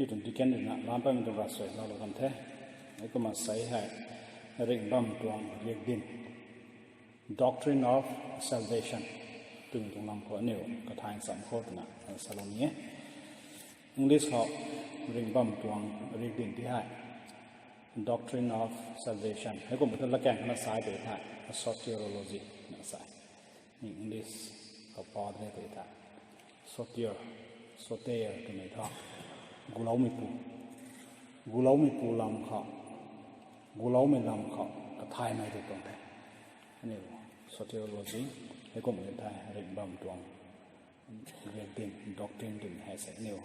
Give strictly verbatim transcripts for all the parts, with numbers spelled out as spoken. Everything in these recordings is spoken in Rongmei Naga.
Ni tuang deacon rui na lam patmei tuang ravsuai lou lou kan the. Heikumna sei hei ringhbam tuang riakdanv, doctrine of salvation twmei tuang lam khou aniu kathay cham khou twna salou ni e. English khou ringhbam tuang riakdanv ti hei doctrine of salvation. Heikumna thu latkaeng khou na sa tei the, soteriology na sa. English khou pa de tei the. Soter, soter twmei thu guloumeipu, guloumeipu lam khou, guloumei lam khou kathaymei tei tuang the. Aniu soteriology, heikumna the ringhbam tuang riakdanv, doctrine twmei hei sei aniu.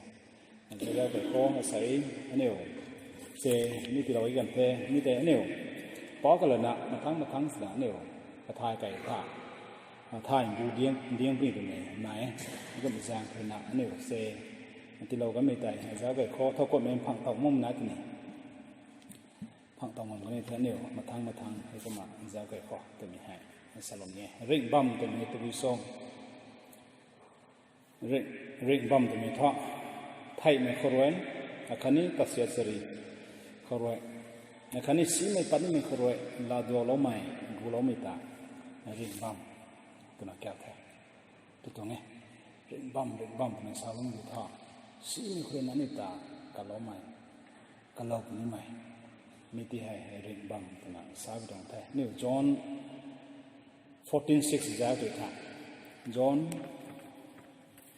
Zauc key khou sei aniu se, mi tiilou kan the, mi tei aniu pa kalana mathang mathang sina aniu kathay key tha, thay bu diang diang puni twmei nai e. Kum zaeng khou na aniu se tiilou kanmei tei zauc key khou thowkumhmei phang tow mum nai twni, phang tow ngam kan the aniu mathang mathang heikumna zauc key khou twmei hei salou ni e. Ringhbam twmei tabui sw ringhbam twmei thu theihmei khou rui, akhatni kasiat chari khou rui, akhatni simei patnimei khou rui laaduangloumei, guloumei ta ringhbam twna kau the tw tuang e. Ringhbam, ringhbam twna sa bammei thu simei khou rui na aniu ta kaloumei, kalou punimei, mi ti hei ringhbam twna sa bi tuang the. Aniu John fourteen six zauc tei the. John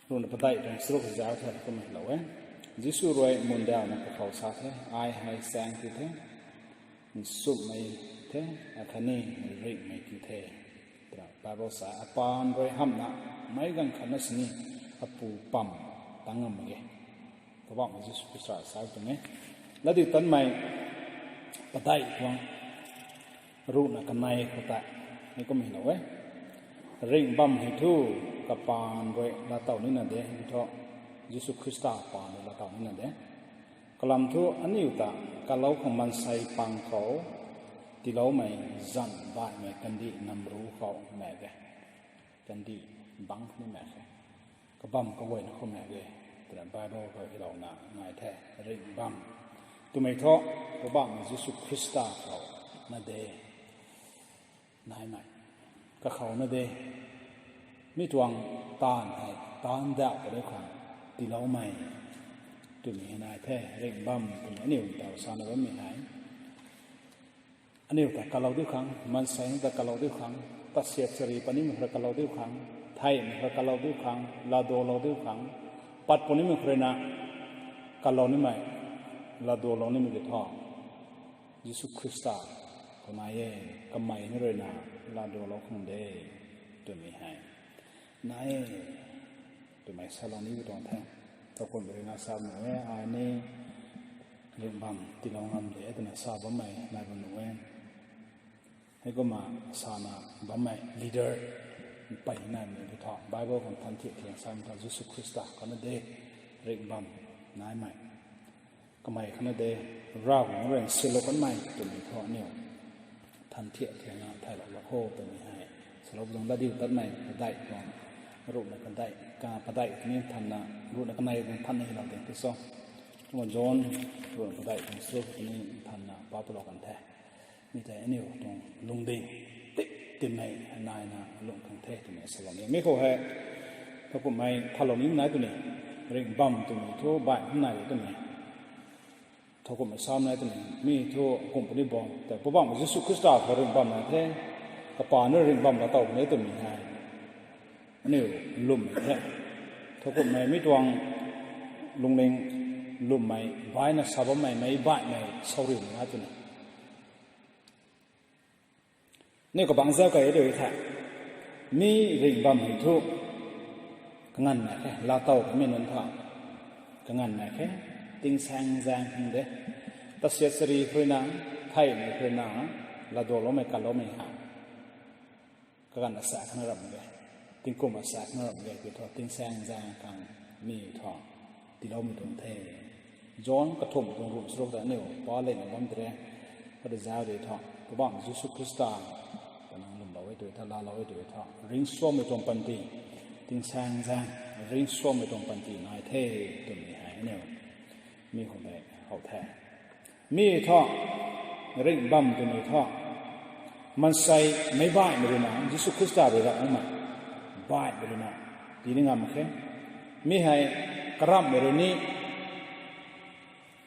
ruhna padeih tuang charuk zauc the, kumna lou e. Jisu rui mundawna kakhou sa the, ai hei chaeng ti the, nchumhmei the, akhatni ringhmei ti the, twna Bible sa. Apaan rui hamhna meic ganv khatna sini apu pam tang ngam mak ge. Poubauhmei Jisu Khrista sa tuang e. Latdiutatmei padeih tuang ruhna kanei khou tei mi kumna lou e. Ringhbam hei thu kapaan rui laatow nina de, thu Jisu Khrista paan rui laatow nina de. Kalam thu aniu ta kalou khang maansei pang khou tiiloumei zanc baihmei kandih namru khou mak e. Kandih bangc ni mak e. Kabam kaguayna khou mak e, twna Bible khou hilouna nai the. Ringhbam twmei thu Poubauhmei Jisu Khrista khou na de naimei, kakhou na de, mi tuang taanv hei taanv dauh puni khang tiiloumei twmei hei nai the. Ringhbam twmei aniu taw sana bammei hei aniu ta kalou diu khang, maansei ta kalou diu khang, kasiat chari patnimei khou rui kalou diu khang, theihmei khou rui kalou diu khang, laaduanglou diu khang, pat punimei khou rui na kalou nimei, laaduanglou nimei tei thu Jisu Khrista khou nai e. Kamei ni rui na laaduanglou khang de twmei hei nai e twmei salou ni bi tuang the. Thowkumhmei rui na sa nuh e, ai ni ringhbam tiilou ngam de twna sa bammei nai bam nuh e. Heikumna sana bammei leader mpeyna naimei thu Bible khang than thiak thiak samei thu Jisu Khrista khou na de ringhbam naimei. Kamei khou na de, Ravguangc rui nsilou kanmei twmei thu aniu than thiak thiakna thaylou lou kho twmei hei salou tuang. Latdiutatmei padeih tuang ruhna kanei, ka padeih tini nthanna, ruhna kanei tuang nthanna hilou ding ti so. Kumna John ruhna padeih tuang charuk tini nthanna pa palou kan the. Mi tei aniu tuang lungding tik timmei naina lung khang the twmei salou ni. Mi khou hei thowkumhmei thalou ni nai twni, ringhbam twmei thu baih nai twni, thowkumhmei sam nai twni, mi thu kum puni bo tei Poubauhmei Jisu Khrista khou ringhbam nai the, kapaan rui ringhbam laatow puni twmei hei aniu lwmmei the. Thowkumhmei mi tuang lungning lwmmei baihna sa bammei meic baihmei sauriu nai twni, aniu kabangc zauc key e tw the. Mi ringhbam hei thu kanganv nai khe, laatow kamei nunc thu kanganv nai khe, tingsaeng zaeng hang de. Kasiat chari khou rui na, theihmei khou rui na, laaduangloumei kaloumei ha kaganv asaekc na ram de, tingkum asaekc na ram de, ki thu tingsaeng zaeng khang mi thu tiiloumei tuang the. John kathumh tuang ruh charuk ta aniu pa lena bam tei re, kata zauc de thu, Poubauhmei Jisu Khrista ta nang lwmlou e tw tha, laalou e tw tha, ringcsuangmei tuang panty, tingsaeng zaeng ringcsuangmei tuang panty nai the twmei hei aniu Mi khou tei how the. Mi thu, ringh bam twmei thu, maansei meic baihmei rui na, Jisu Khrista rui rap makmei baihmei rui na, tii ni ngam mak khe. Mi hei karamhmei rui ni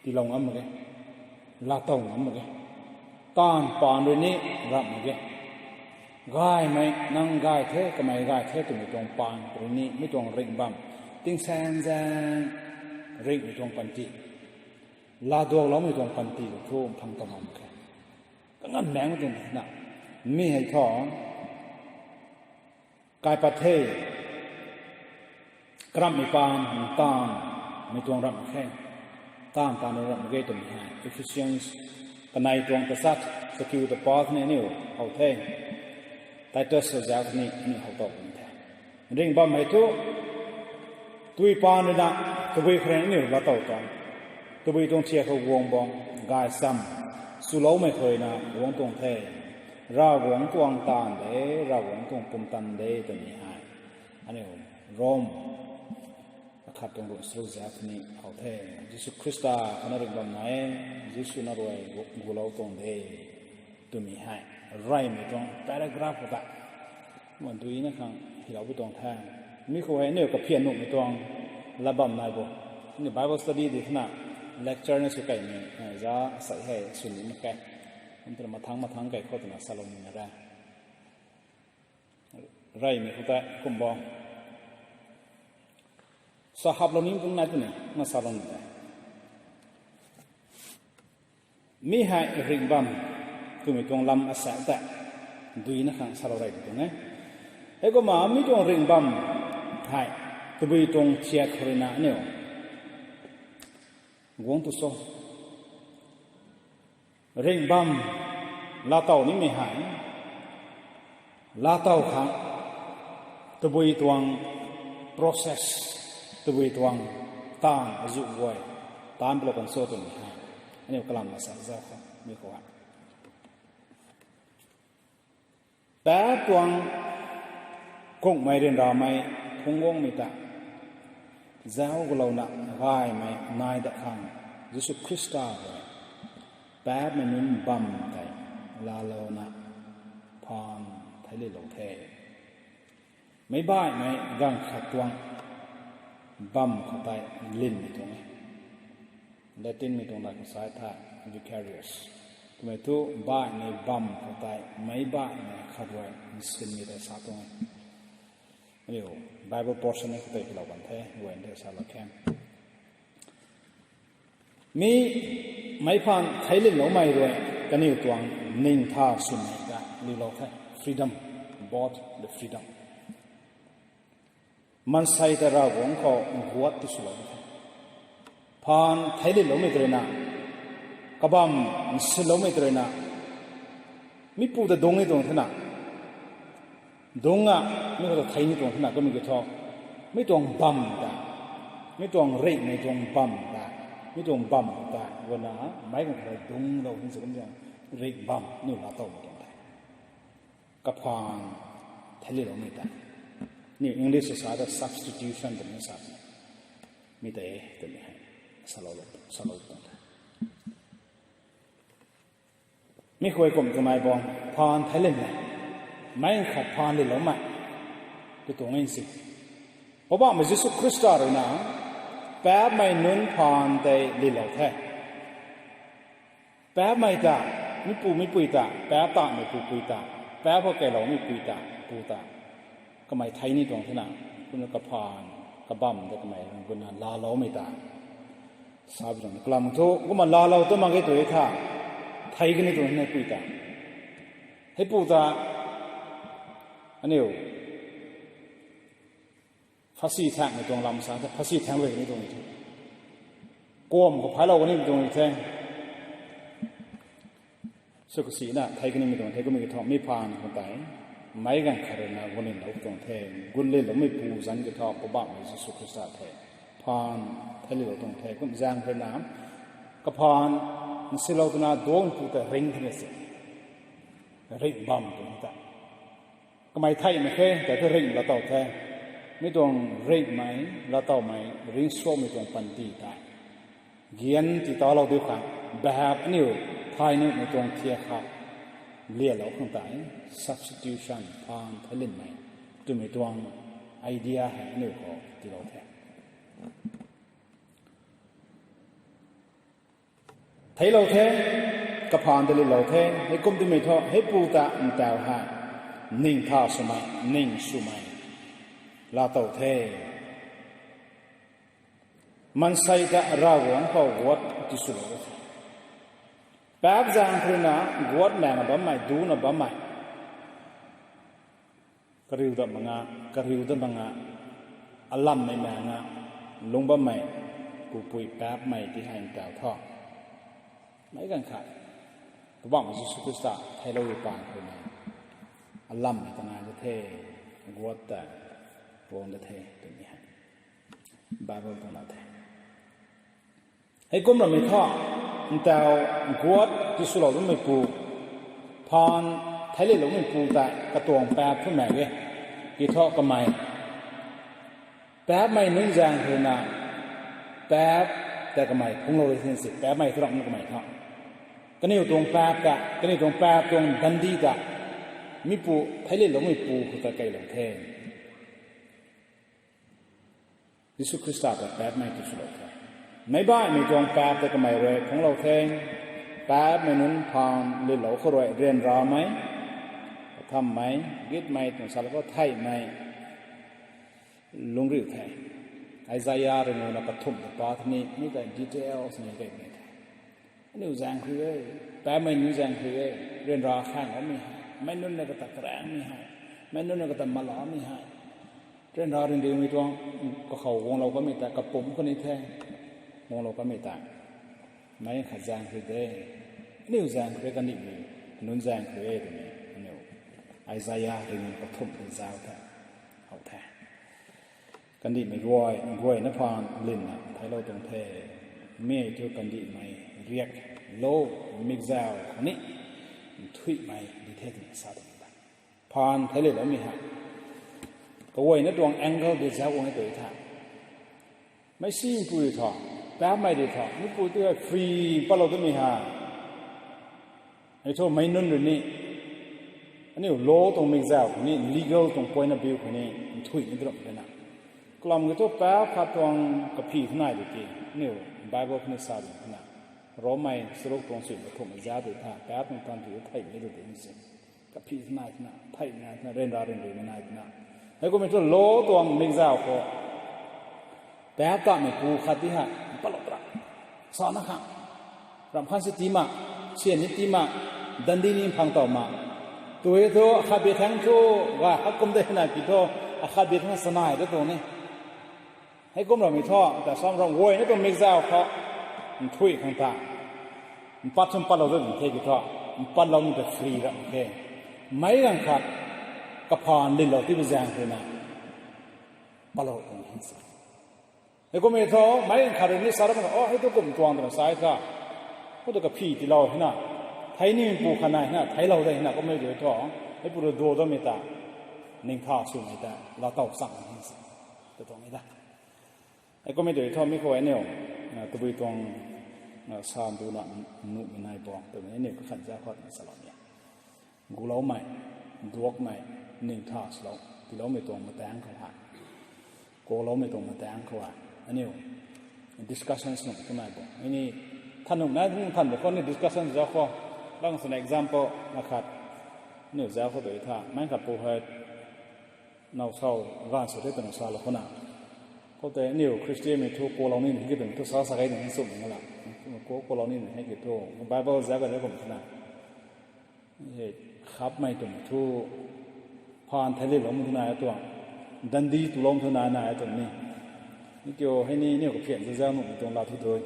tiilou ngam mak ge, laatow ngam mak ge. Taanv paan rui ni rap mak ge. Gaymei, nang gay the, kamei gay the twmei tuang paan rui ni, mi tuang ringh bam, tingsaengzaeng ringhmei tuang panty, laaduakloumei tuang panty thu mphang ta ngam mak khe. Kanganv maengc tuang na, mi hei thu kaipat the. Karamhmei paan, taanv, mei tuang ramh khe. Taanv paan rui ramh mak ge twmei hei Ephesians kanei tuang tachat, chakiu ta pat ni aniu how the. Titus zauc ni aniu how tow puni the. Ringh bam hei thu, tui paan rui na, tabui khou rui na aniu laatow tuang, tabui tuang thiak khou guang bam, gaychamv swloumei khou rui na guang tuang the. Ravguangc tuang taanv de, Ravguangc tuang pumtan de twmei hei aniu Rom akhat tuang ruh charuk zauc ni how the. Jisu Khrista khou na ringh bam nai e, Jisu na rui gu- gulou tuang de twmei hei, reymei tuang paragraph khou ta, kumna duina khang hyloupui tuang the. Mi khou hei aniu kaphian nuhmei tuang lat bam nai bo. Aniu Bible study di thena, lecture na sw kaimei, eh, za sei hei sw ni mak khe. Kum twna mathangc mathangc kai khou twna salou ni na re. Reymei khou tei kum bo, sa haplou ni tuang nai twni na salou ni de. Mi hei ringh bam twmei tuang lam asaekc ta duina khang salou rey tuang e. Heikumna mi tuang ringh bam hei, tabui tuang thiak khou rui na aniu guang tu cho. Ringh bam laatow nimei hei, laatow khang tabui tuang process, tabui tuang taanv azuh guay, taanc palou kan cho twmei hei aniu kalam na sa zauc khou mi khou hei, paap tuang kungmei ryanramei phungc guangmei ta zauc gulouna gaymei nai dat khang, Jisu Khrista rui paapmei nunc bam tei laalouna phaan theililou the. Meic baihmei ganv khat tuang bam khou tei lynmei tuang e. Latinmei tuang dai khou sa thei vicarius. Twmei thu baihmei bam khou tei meic baihmei khat rui nsinmei tei sa tuang e. Aniu Bible portion ni khou tei hylou kan the, guay tei salou khe. Mi meic phaan theililou mei rui kaniw tuang ningtha swmei ta liulou the. Freedom, bought the freedom. Maansei ta Ravguangc khou nguat ti swlou the. Phaan theililoumei tei rui na, kabam nsinloumei tei rui na, mipu ta dungc ni tuang thena, dungc a, mi khou ta thei ni tuang thena, kumna ki thu, mi tuang bam ta, mi tuang ringhmei tuang bam ta, mi tuang bam ta guangna, meic guang khou ta dungclou ni sa kum tuang ringh bam niw laatowmei tuang the. Kaphaan theililoumei ta, niw English sa ta substitution twmei sa, mi tei twmei hei salou, salou tuang the. Mi khou kum twmei bam phaan theililou, meic khat phaan liloumei tw tuang e si. Poubauhmei Jisu Khrista rui na paapmei nunc phaan tei lilou the. Paapmei ta, mipu mipui ta, paap tamei pupui ta, paap khou kailoumei pui ta, pu ta, kamei thei ni tuang thena, kumna kaphaan, kabam ta kamei rui guangna laaloumei ta, sa bi tuang kalam thu, kumna laalou tu mak ge tw e tha, thei kani tuang thena pui ta. Heipu ta, aniu phasi thaengmei tuang lam sa the, phasi thaeng rui kani tuang the. Kuam khou phailou kani tuang the. Sw kasina thei kanimei tuang the, kumna ki thu mi phaan khou tei meic ganv khat rui na gunlilou tuang the, gunliloumei pu zanc ki thu Poubauhmei Jisu Khrista the. Phaan theililou tuang the, kum zaeng rui na, kaphaan nsilou twna duangc pu ta ringc thena si, ringh bam tuang ta. Kamei theimei khe, tei thu ringh laatow the. Mi tuang ringhmei, laatowmei, ringcsuakmei tuang panty tei Gian ti talou diu khang, behap aniu thay nuhmei tuang thiak kha lialou khang tei, substitution, phaan theilinmei twmei tuang idea hei aniu khou tiilou the. Theilou the, kaphaan tei lilou the, heikum twmei thu heipu ta ntaw hei ning tha swmei, ning swmei laatow the. Maansei ta Ravguangc khou guat tiswlou the. Paap zaeng khou ruina guat maengna bammei, duna bammei, kariu dat manga, kariu dat manga, alammei maengna lungc bammei, pupui paapmei ti hei ntaw tho. Meic ganv khat, Poubauhmei Jisu Khrista theilou paan khou ruina alammei ta nai dat the, guat ta guang dat the twmei hei Bible tuang lat the. Heikum ramei thu, ntaw guat tiswlou bammeipu, phaan theililoumeipu tei katuang paap thumei e. Ki thu kamei, paapmei nunc zaeng khou ruina, paap tei kamei phungclou rui sin si, paapmei thu ramh kamei thu. Kaniw tuang paap ta, kaniw tuang paap tuang dandi ta, mipu, theililoumeipu khou ta keylou the. Jisu Khrista ta paapmei tiswlou the. Meic baihmei tuang paap tei kamei rui phungclou the. Paapmei nunc phaan lilou khou rui ryanramei, kathammei, gitmei, tuang salou khou theihmei, lungcriu the. Isaiah rui nuna kathumh ta pa thani, mi tei details ni kaimei the. Aniu zaeng khou e, paapmei nunc zaeng khou e, ryanra khaengloumei hei, meic nunc na kata karaengmei hei, meic nunc na kata malamei hei, ryanra ryanriumei tuang kakhou guanglou kamei ta, kapumc khou ni the, guanglou kamei ta, meic khat zaeng khou de, aniu zaeng khou e, kandihmei nunc zaeng khou e twmei aniu Isaiah rui nuna kathumh ta zauc the, how the. Kandihmei guay, guayna phaan linna theilou tuang the. Mi thu kandihmei riak lou, mikzau khou ni nthuihmei di the twna sa tuang the. Phaan theililoumei hei kaguayna tuang angle di zauc guang e tw tha. Meic simpui di tho, paapmei di tho, mipui tu hei free patlou twmei hei. Hei thu meic nunc rui ni, aniu law tuang mikzau khou ni, legal tuang point of view khou ni, nthuih ni drop twna. Kalam ki thu paap khat tuang kaphi thu nai di ki, aniu Bible khou ni sa di twna. Rommei charuk tuang sui kathumh za tw tha, paap tuang than tw theihmei tw tei si. Kaphi nai twna, theih nai twna, ryanra ryanriumei nai twna. Heikumhmei thu law tuang mikzau khou, paap kameipu khat ti hei, patlou tra. Sana khang. Ramh khan si tii mak, syan ni tii mak, dandi ni phang tow mak. Tw e thu, akhat bi thangc thu, gay khat kum de na ki thu, akhat bi thangc chanai ta tuang ni. Heikum ramei thu, ta sam ram guayna tuang mikzau khou, nthuih khang ta. Mpat thu mpatlou dat the ki thu, mpatloumei ta free ram the. Meic ganv khat, kaphaan lilou tibi zaeng khou ruina, patlou tuang hin si. Heikum e thu, meic ganv khat rui ni sa ram kha, o, hei tu kum tuang twna sa e tha. Khou tu kaphi tiilou hina. Thei nimeipu khat nai hina, theilou de hina, kum e tu thu. Heipu rui duak dammei ta, ning tha swmei ta, laatow chang hin si. Ta tuang e ta. Heikum e tu thu mi khou aniu, tabui tuang, sa duna nuhmei nai bo twmei aniu kakhat za khou twna salou ni. Guloumei, duakmei, ning tha swlou, tiiloumei tuang mataeng khou hei. Kuakloumei tuang mataeng khou hei. Aniu, discussions nuh twmei bo. Ini, thannuh nai, thanv de khou ni discussion zauc khou. Lang swna example, akhat. Aniu zauc khou tu tha, meic khat pu hei, now sau, ganv sw the twna salou khou na. Khoutei aniu Christian mei thu kuaklou ni hei ki twmei thu sa sa kei ni sw ni la. Kuak, kuaklou ni hei ki thu, Bible zauc ka de kum twna. Hei, khapmei twmei thu, phaan theililoumei thu nai tuang, dandi twloumei thu nai nai tuang ni. Ni kiu hei ni, niw kaphian zazau nuhmei tuang la thu tui.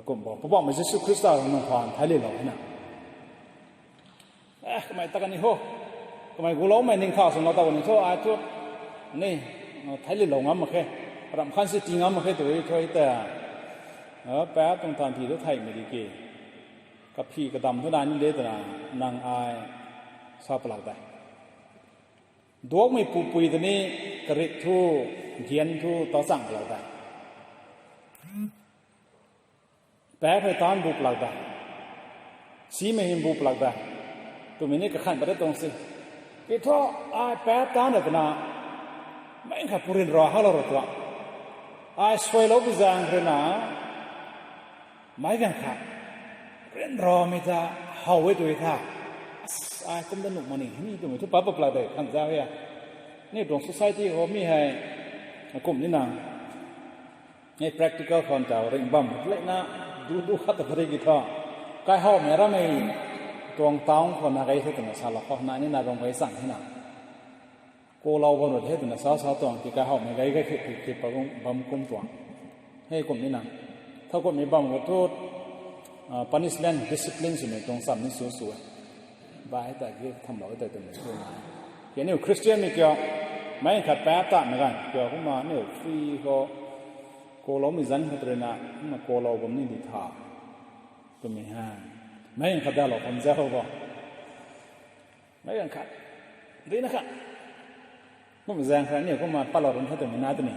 Kum bo, Poubauhmei Jisu Khrista rui nang phaan theililou hei na. Eh, kamei ta kani ho. Kamei guloumei ning tha swna ta kani thu, ai thu. Ni, theililou ngam mak khe. Ramh khan si tii ngam mak khe tw thu ta. Paap tuang than thi thu theihmei di ki. Kaphi kadam thu nai ni de twna, nang ai sa palak dai. Duakmei pupui ta ni karik thu, gian thu, tau chang palak dai. Paap hei taanc bu plak da. Simei hei bu plak da. Twmei ni kakhan pat da tuang se. Ki thu, ai paap taanc na twna, meic khat pu ryanra halou ra tua. Ai suailou pi zaeng rui na, meic ganv khat ryanramei ta how e tw e tha. Ai kum da nuh mak ni, ni twmei thu paap paap plak de, khan za e. Ni tuang society khou mi hei, kum ni na. Hei practical khou ta ring bam leina, du du khat ta pari ki thu. Kaihowmei ramei tuang town khou na gay the twna salou khou, na ni na rong gay chang the na. Kalou bam ru the twna sa sa tuang ki kaihowmei gay gay the, the, the pa kum, bam kum tuang. Hei kum ni na. Thowkumhmei bam khou thu, ah, punishment, discipline swmei tuang cham ni sw sw e. Bai ta ki thamlou e tei twmei sw na. Ki aniu Christian ni kiu, meic khat paap ta na ganv kiu, kumna aniu free khou, kaloumei zanc khat rui na, kumna kalou bam ni di tha. Twmei ha. Meic khat dalou kham zau bo. Meic ganv khat. Dui na khat. Kum zaeng khat aniu kumna palou run the twmei na twni.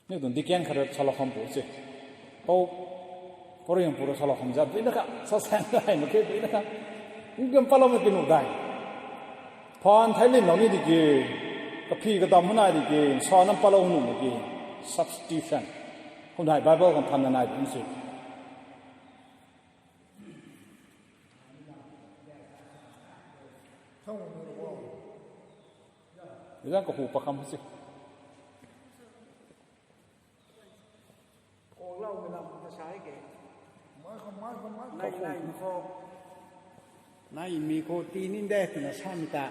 Ni tuang deacon khat rui salou kham pu se. Pou, pou rui pu rui salou kham zat, dui na kha, sa saeng dai mak khe, dui na kha. Ni tuang palou mak ki nuh dai. Phaan thei lin lou ni di ki, kaphi kadam huna di ki, sa nam palou nuh di ki, substitution. Kum dai Bible khang than na nai di se. Zang kahu pakham se. Kaloumei lam ta sa e ke. Nai, nai, mi khou. Nai, mi khou tii ni de twna samei ta.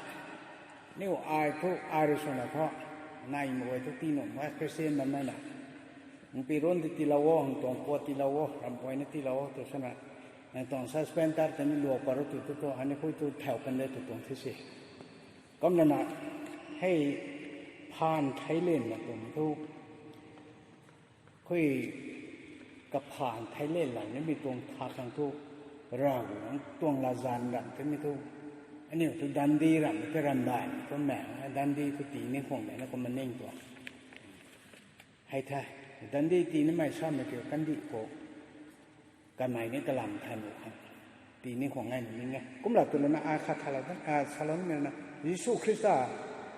Niu ai thu, ai rui swna thu. Nai, mi guay thu tii nuh, mei Christian bam nai na. Npi run ti tiilou o, hang tuang puat tiilou o, ramh puay na tiilou o, tw swna. Nang tuang suspender ta ni luak pat ru tu tu tu, ani khui tu thau kan de tu tuang thi se. Kumna na, hei phaan thei lin na tuang thu. Khui kaphaan thei lin la nimei tuang tha khang thu, Ravguangc tuang latzan ramh twmei thu. Aniu thu dandi ramh, thu ramh dai, thu maeng, dandi thu tii ni khwang de na kumna ning tuang. Hei the, dandi tii nimei samei kiu kandih khou. Kanmei ni kalam than u khang. Tii ni khwang ngai ni e. Kumla tu lana a khat thalou dan, a salou nimei na. Jisu Khrista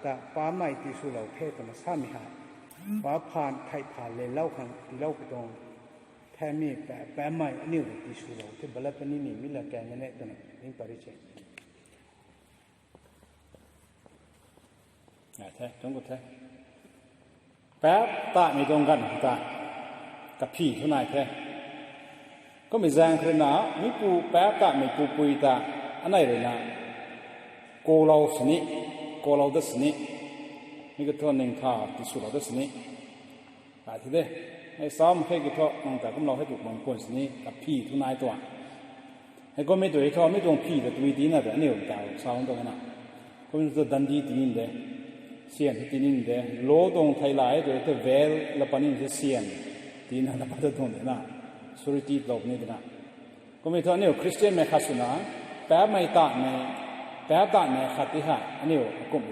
ta paapmei tiswlou the twna samei hei. Paap phaan thei phaan lelou khang tiilou pi tuang. Themei pa, paapmei aniu tiswlou the, balat pani ni mi la kan ne twna ning pari che. Nai the, tuang khou the. Paap tamei tuang ganv ta kaphi thu nai the. Kummei zaeng kharina, mipu paap tamei pupui ta, anei rui na, kalou sini, kalou dat sini, mi kathu ningtha tiswlou dat sini. Ai thi de, hei sam khe ki thu, nang ta kumlou hei tu bam khwan sini, kaphi thu nai tuang. Hei kummei tu hei thu, mi tuang phi ta tui tina ta, aniu ta, sa bam tuang na. Kum tu dandi tii ni de, syan tii ni de, law tuang thei la hei tu, tu veil la pani se syan, tii na la pat tuang de na, surety lou ni de na. Kummei thu aniu Christian mei khat swna, paapmei tamei, paap tamei khat ti ha, aniu kum